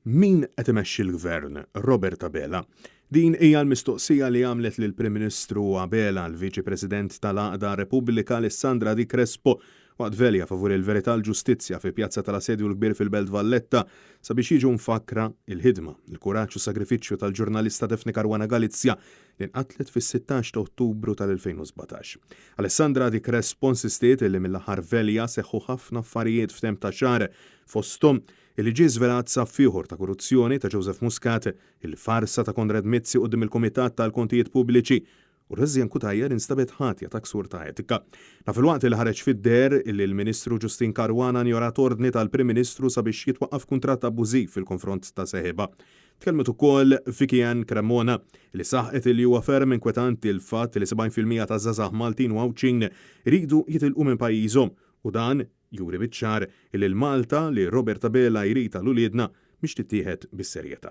Min qed imexxi l-Gvern? Robert Abela. Din hija l-mistoqsija li għamlet lill-Prim Ministru Abela l-Viċi President tal-Għaqda Repubblika Alessandra Di Crespo waqt velja favur il-verità l-ġustizzja fi Pjazza tal-Assedju l-Kbir fil-Belt Valletta sabiex jiġu mfakkra il-ħidma, il-kuraġġ u sagrifiċċju tal-ġurnalista Daphne Caruana Galizia li nqatlet fis-16 ta' Ottubru tal-2017. Alessandra Di Crespo insistiet li mill-aħħar velja seħħu ħafna affarijiet f'temp ta' xahar fosthom Illi ġie żvelat saff ieħor ta' korruzzjoni ta' Joseph Muscat, il-farsa ta' Konrad Mizzi quddiem il-Kumitat tal-Kontijiet Pubbliċi u Rosianne Cutajar instabet ħatja ta' ksur ta' etika. Dan filwaqt li ħareġ fid-deher illi l-Ministru Justyne Caruana njorat ordni tal-Prim Ministru sabiex jitwaqqaf kuntratt abbużiv fil-konfront ta' seħibha. Tkellmet ukoll Vicky Ann Cremona li saħqet illi huwa ferm inkwetanti l-fatt li 70% taż-żgħażagħ Maltin u Għawdxin iridu jitilqu minn pajjiżhom u dan Juri biċ-ċar illi l-Malta li Robert Abela jrid għal uliedna mhix tittieħed bis-serjetà.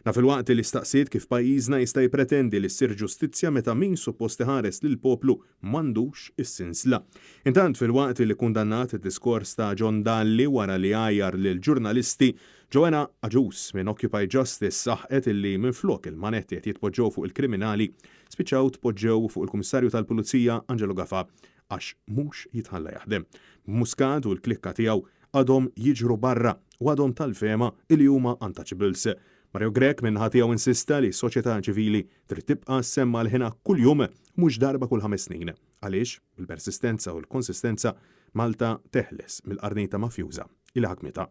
Dan filwaqt li staqsiet kif pajjiżna jista' jippretendi li ssir ġustizzja meta min suppost iħares lill-poplu m'għandux is-sinsla. Intant filwaqt li kkundannat id-diskors ta' John Dalli wara li għajjar lill-ġurnalisti, Joanna Agius minn Occupy Justice saħqet illi minflok il-manetti qed jitpoġġew fuq il-kriminali, spiċċaw tpoġġew fuq il-Kummissarju tal-Pulizija Angelo Gafà għax mhux jitħalla jaħdem. Muscat u l-klikka tiegħu għadhom jiġru barra u għadhom tal-fehma li huma untouchables. Mario Grech min-naħa tiegħu insista li s-soċjetà ċivili trid tibqa' ssemma' leħinha kuljum u mhux darba kull ħames snin. Għaliex, bil-persistenza u l-konsistenza, Malta teħles mill-qarnita mafjuża li ħakmitha.